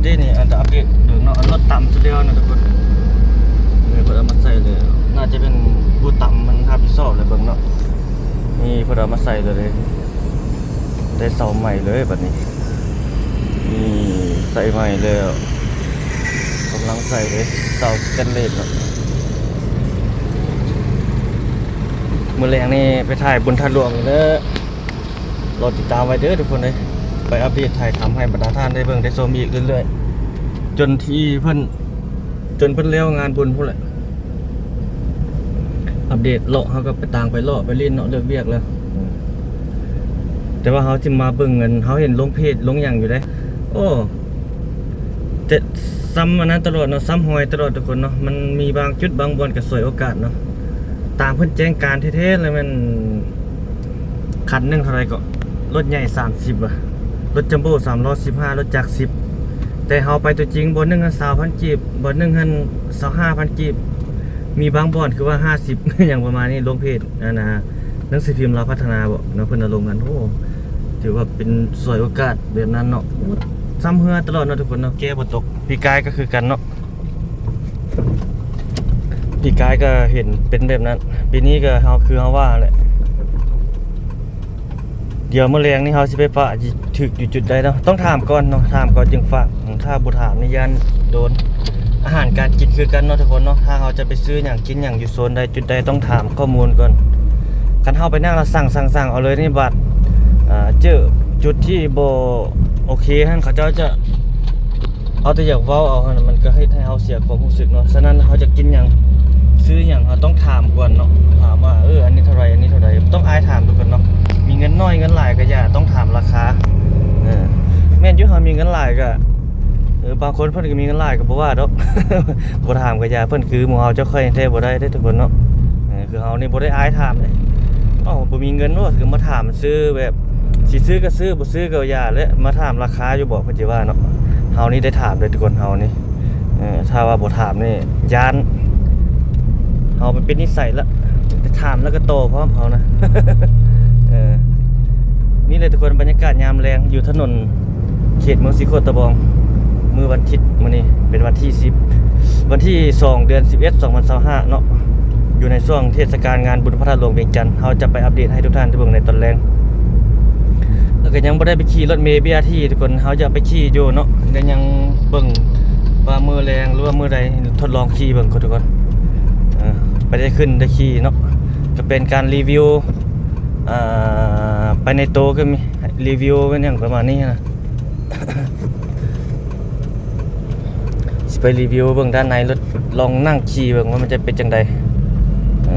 ນີ້ ອັນອັບເດດເບິ່ງເນາະ ອັນລົດຕຳສຸດແລ້ວນະທຸກຄົນ. ນີ້ເພິ່ນເອົາມາໃສ່ເລີຍ ໜ້າຈະເປັນຜູ້ຕຳມັນຮັບຜິດຊອບແຫຼະ ເບິ່ງເນາະ. ນີ້ເພິ່ນເອົາມາໃສ່ເລີຍເດ້ ໄດ້ເສົາໃໝ່ເລີຍບັດນີ້. ນີ້ໃສ່ໃໝ່ແລ້ວ ກຳລັງໃສ່ເດ້ ເສົາສະແຕນເລດເນາະ. ມື້ແລງນີ້ໄປຖ່າຍບຸນທາດຫຼວງເດີ ລໍຕິດຕາມໄວ້ເດີທຸກຄົນເອີຍ. ໄປອັບເດດຖ່າຍທຳໃຫ້ບັນດາທ່ານໄດ້ເບິ່ງໄດ້ຊົມອີກເລື້ອຍໆ ຈົນທີ່ເພິ່ນ ຈົນເພິ່ນແລ້ວງານບຸນພຸ້ນແຫຼະ. ອັບເດດເລາະ ເຮົາກໍໄປຕ່າງໄປເລາະໄປຫຼິ້ນເນາະ ເລີກວຽກແລ້ວ. ແຕ່ວ່າເຮົາຊິມາເບິ່ງ ອັນ ເຮົາເຫັນລົງເພຈລົງຫຍັງຢູ່ເດ້. ໂອ້ ແຕ່ຊ້ຳອັນນັ້ນຕະຫຼອດເນາະ ຊ້ຳຮອຍຕະຫຼອດທຸກຄົນເນາະ. ມັນມີບາງຈຸດບາງບ່ອນກໍສວຍໂອກາດເນາະ ຕາມເພິ່ນແຈ້ງການແທ້ໆ ແລ້ວແມ່ນ ຄັນໜຶ່ງເທົ່າໃດເກາະ? ລົດໃຫຍ່ສາມສິບວ່າ ລົດຈັມໂບ້ສາມລໍ້ສິບຫ້າ ລົດຈັກສິບ. ແຕ່ເຮົາໄປຕົວຈິງ ບ່ອນໜຶ່ງຫັ້ນຊາວພັນກີບ ບ່ອນໜຶ່ງຫັ້ນຊາວຫ້າພັນກີບ ມີບາງບ່ອນຄືວ່າຫ້າສິບ ຫຍັງປະມານນີ້. ລົງເພຈ ອັນນ່າ ໜັງສືພິມລາວພັດທະນາບໍເນາະ ເພິ່ນເອົາລົງຫັ້ນ. ໂອ້ ຖືວ່າເປັນສວຍໂອກາດແບບນັ້ນເນາະ. ໂອ້ ຊ້ຳເຫື່ອຕະຫຼອດເນາະທຸກຄົນເນາະ ແກ້ບໍ່ຕົກ. ປີກາຍກໍຄືກັນເນາະ ປີກາຍກໍເຫັນເປັນແບບນັ້ນ ປີນີ້ກໍເຮົາ ຄືເຮົາວ່າແຫຼະ. ດຽວມື້ແລງນີ້ເຮົາຊິໄປປະ ຖືກຢູ່ຈຸດໃດເນາະ ຕ້ອງຖາມກ່ອນເນາະ ຖາມກ່ອນຈຶ່ງຝາກ. ຖ້າບໍ່ຖາມນີ້ຢ້ານໂດນ. ອາຫານການກິນຄືກັນເນາະທຸກຄົນເນາະ ຖ້າເຮົາຈະໄປຊື້ຫຍັງກິນຫຍັງຢູ່ໂຊນໃດຈຸດໃດ ຕ້ອງຖາມຂໍ້ມູນກ່ອນ. ຄັນເຮົາໄປນັ່ງແລ້ວສັ່ງໆໆເອົາເລີຍນີ້ ບາດ ເຈີຈຸດທີ່ບໍ່ໂອເຄຫັ້ນ ເຂົາເຈົ້າຈະ ເອົາແຕ່ຢາກເວົ້າເອົາຫັ້ນ ມັນກໍເຮັດໃຫ້ເຮົາເສຍຄວາມຮູ້ສຶກເນາະ. ສະນັ້ນເຮົາຈະກິນຫຍັງ ຊື້ຫຍັງ ເຮົາຕ້ອງຖາມກ່ອນເນາະ ຖາມວ່າ ເອີ ອັນນີ້ເທົ່າໃດ ອັນນີ້ເທົ່າໃດ. ຕ້ອງອາຍຖາມທຸກຄົນເນາະ ມີເງິນໜ້ອຍເງິນຫຼາຍກໍຢ່າ ຕ້ອງຖາມລາຄາ. ເອີ ແມ່ນຢູ່ ເຮົາມີເງິນຫຼາຍກໍ ເອີ ບາງຄົນເພິ່ນກໍມີເງິນຫຼາຍກໍບໍ່ວ່າດອກ ບໍ່ຖາມກໍຢ່າ. ເພິ່ນຄືໝູ່ເຮົາເຈົ້າຂ້ອຍແທ້ບໍ່ໄດ້ເດ້ທຸກຄົນເນາະ. ເອີ ຄືເຮົານີ້ບໍ່ໄດ້ອາຍຖາມເດ້. ເອົ້າ ບໍ່ມີເງິນເນາະ ຄືມາຖາມຊື້ແບບ ຊິຊື້ກໍຊື້ ບໍ່ຊື້ກໍຢ່າແຫຼະ ມາຖາມລາຄາຢູ່ບໍ ເພິ່ນຊິວ່າເນາະ. ເຮົານີ້ໄດ້ຖາມເດ້ທຸກຄົນ ເຮົານີ້ ເອີ ຖ້າວ່າບໍ່ຖາມນີ້ຢ້ານ. ເຮົາມັນເປັນນິໄສລະ ໄດ້ຖາມແລ້ວກໍຕໍ່ພ້ອມເຮົານະ. ເອີ ນີ້ແຫຼະທຸກຄົນ ບັນຍາກາດຍາມແລງຢູ່ຖະໜົນ ເຂດເມືອງສີໂຄດຕະບອງ ມື້ວັນທິດ ມື້ນີ້ເປັນວັນທີສິບ ວັນທີສອງ ເດືອນສິບເອັດ ສອງພັນຊາວຫ້າເນາະ ຢູ່ໃນຊ່ວງເທດສະການງານບຸນພະທາດຫຼວງວຽງຈັນ. ເຮົາຈະໄປອັບເດດໃຫ້ທຸກທ່ານໄດ້ເບິ່ງໃນຕອນແລງ. ແລ້ວກໍຍັງບໍ່ໄດ້ໄປຂີ່ລົດເມ ບີອາທີ ທຸກຄົນ ເຮົາຈະໄປຂີ່ຢູ່ເນາະ ກໍຍັງເບິ່ງວ່າມື້ແລງ ຫຼືວ່າມື້ໃດ ທົດລອງຂີ່ເບິ່ງກ່ອນທຸກຄົນ. ເອີ ໄປໄດ້ຂຶ້ນໄດ້ຂີ່ເນາະ ກໍເປັນການຣີວິວ ອ່າ ໄປໃນໂຕກໍມີ ຣີວິວເປັນຫຍັງປະມານນີ້ນະ ຊິໄປຣີວິວເບິ່ງດ້ານໃນລົດ ລອງນັ່ງຂີ່ເບິ່ງວ່າມັນຈະເປັນຈັ່ງໃດ. ເອີ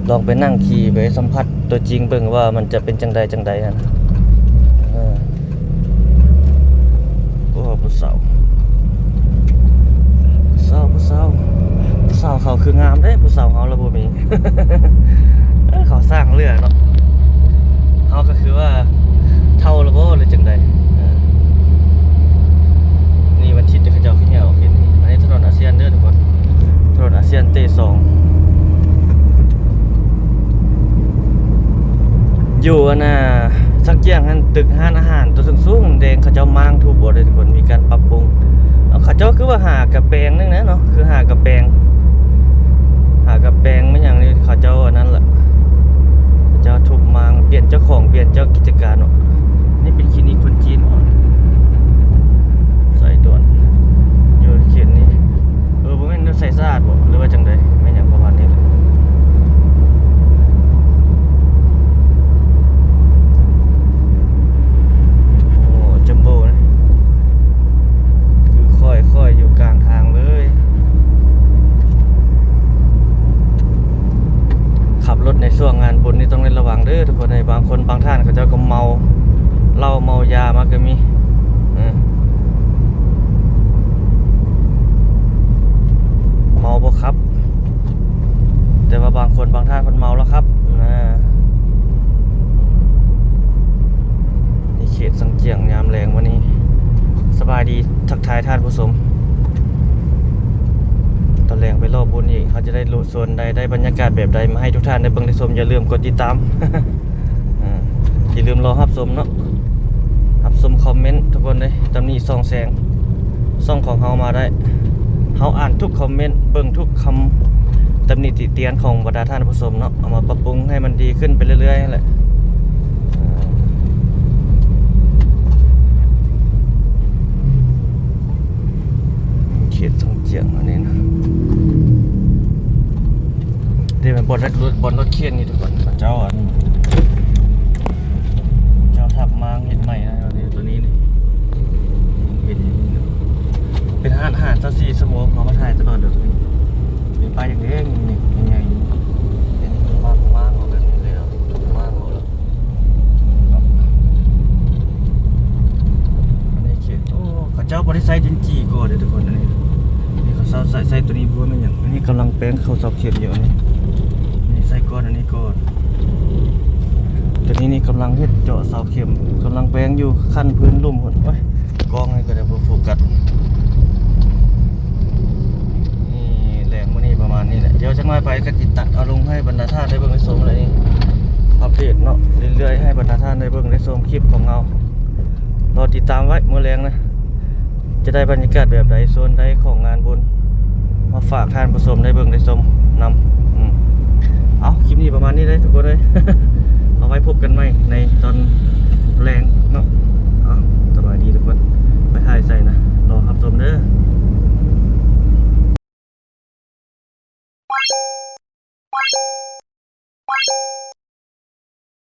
ລອງໄປນັ່ງຂີ່ໄປສຳຜັດຕົວຈິງເບິ່ງວ່າມັນຈະເປັນຈັ່ງໃດຈັ່ງໃດຫັ້ນ. ເອີ ໂອ້ ຜູ້ສາວ ຜູ້ສາວ ຜູ້ສາວ ຜູ້ສາວເຂົາຄືງາມເດ້ ຜູ້ສາວເຮົາລະບໍ່ມີ. ເອີ ເຂົາສ້າງເຫຼືອເນາະ ເຮົາກໍຄືວ່າເຖົ້າລະບໍ່ ຫຼືຈັ່ງໃດ. ເອີ ນີ້ວັນທິດເດ້ ເຂົາເຈົ້າຂຶ້ນເຫືອອອກເຂດນີ້. ອັນນີ້ຖະໜົນອາຊຽນເດີທຸກຄົນ ຖະໜົນອາຊຽນເຕສອງ ຢູ່ອັນນ່າ ສັງກຽງຫັ້ນ ຕຶກຮ້ານອາຫານໂຕສູງໆແດງ ເຂົາເຈົ້າມ້າງທຸບເອົາເດ້ທຸກຄົນ ມີການປັບປຸງ. ເຂົາເຈົ້າຄືວ່າຫາກະແປງໜຶ່ງນະເນາະ ຄືຫາກະແປງ ຫາກະແປງແມ່ນຫຍັງນີ້ ເຂົາເຈົ້າອັນນັ້ນລະ ເຂົາເຈົ້າທຸບມ້າງ ປ່ຽນເຈົ້າຂອງ ປ່ຽນເຈົ້າກິດຈະການເນາະ. ນີ້ເປັນຄລີນິກຄົນຈີນບໍ? ສາຍດ່ວນ ຢູ່ເຂດນີ້. ເອີ ບໍ່ແມ່ນໃສສະອາດບໍ ຫຼືວ່າຈັ່ງໃດ ແມ່ນຫຍັງປະມານນີ້ແຫຼະ. ໂອ້ ຈັມໂບ້ນະ ຄືຄ່ອຍໆຢູ່ກາງທາງເລີຍ. ຂັບລົດໃນຊ່ວງງານບຸນນີ້ຕ້ອງໄດ້ລະວັງເດີທຸກຄົນເອີຍ ບາງຄົນບາງທ່ານເຂົາເຈົ້າກໍເມົາເຫຼົ້າເມົາຢາມາກໍມີ. ເອີ ເມົາບໍ່ຂັບ ແຕ່ວ່າບາງຄົນບາງທ່ານເພິ່ນເມົາແລ້ວຂັບນະ. ນີ້ເຂດສັງກຽງຍາມແລງມື້ນີ້. ສະບາຍດີ ທັກທາຍທ່ານຜູ້ຊົມ. ຕອນແລງໄປເລາະບຸນອີກ ເຮົາຈະໄດ້ໂລດໂຊນໃດ ໄດ້ບັນຍາກາດແບບໃດມາໃຫ້ທຸກທ່ານໄດ້ເບິ່ງໄດ້ຊົມ. ຢ່າລືມກົດຕິດຕາມ ເອີ ຢ່າລືມລໍຮັບຊົມເນາະ. ຊົມຄອມເມັນທຸກຄົນເດ້ ຕຳໜິສ່ອງແສງ ຊ່ອງຂອງເຮົາມາໄດ້ ເຮົາອ່ານທຸກຄອມເມັນ ເບິ່ງທຸກຄຳຕຳໜິຕິຕຽນຂອງບັນດາທ່ານຜູ້ຊົມເນາະ ເອົາມາປັບປຸງໃຫ້ມັນດີຂຶ້ນໄປເລື້ອຍໆຫັ້ນແຫຼະ. ເຂດທົ່ງຈຽງອັນນີ້ນະ ນີ້ແມ່ນບ່ອນລົດ ບ່ອນລົດເຂນນີ້ທຸກຄົນ ເຂົາເຈົ້າອັນ ເຈົ້າທັບມາເຮັດໃໝ່ນະ ໂຕນີ້ນີ້ ເຮັດຢູ່ນີ້ນະ ເປັນຮ້ານອາຫານຊາວສີ່ຊົ່ວໂມງ ເຮົາມາຖ່າຍຕະຫຼອດເດີ ເປັນປ້າຍແດງໆນີ້ ໃຫຍ່ໆ ເປັນມາກໆ ເອົາແບບນີ້ເລີຍ ມາກໆ ເອົາແລ້ວ. ອັນນີ້ເຂດ ໂອ້ ເຂົາເຈົ້າບໍ່ໄດ້ໃຊ້ດິນຈີ່ກ່ອນເດ້ທຸກຄົນ ອັນນີ້ ນີ້ເຂົາເຈົ້າໃຊ້ ໃຊ້ໂຕນີ້ບໍ່ຮູ້ແມ່ນຫຍັງ ອັນນີ້ກຳລັງແປງເຂົ້າເສົາເຂັມຢູ່ ອັນນີ້ ນີ້ໃສ່ກ້ອນອັນນີ້ກ່ອນ ໂຕນີ້ນີ້ກຳລັງເຮັດເຈາະເສົາເຂັມ ກຳລັງແປງຢູ່ ຂັ້ນພື້ນລຸ່ມພຸ້ນ ໂອ້ຍ ກ້ອງໃຫ້ກໍໄດ້ບໍ່ໂຟກັດ. ນີ້ແຫຼະ ມື້ນີ້ປະມານນີ້ແຫຼະ ດຽວຈັກໜ້ອຍໄປກໍຊິຕັດເອົາລົງໃຫ້ບັນດາທ່ານໄດ້ເບິ່ງໄດ້ຊົມແລ້ວນີ້ ອັບເດດເນາະ ເລື້ອຍໆ ໃຫ້ບັນດາທ່ານໄດ້ເບິ່ງໄດ້ຊົມຄລິບຂອງເຮົາ ລໍຕິດຕາມໄວ້ມື້ແລງນະ ຈະໄດ້ບັນຍາກາດແບບໃດ ໂຊນໃດຂອງງານບຸນ ມາຝາກທ່ານຜູ້ຊົມໄດ້ເບິ່ງໄດ້ຊົມນຳ. ອືມ ເອົາ ຄລິບນີ້ປະມານນີ້ເດີທຸກຄົນເອີຍ ເອົາໄວ້ພົບກັນໃໝ່ໃນຕອນແລງເນາະ. ເອົາ ສະບາຍດີທຸກຄົນ ໄປຖ່າຍໃສນະ ລໍຮັບຊົມເດີ.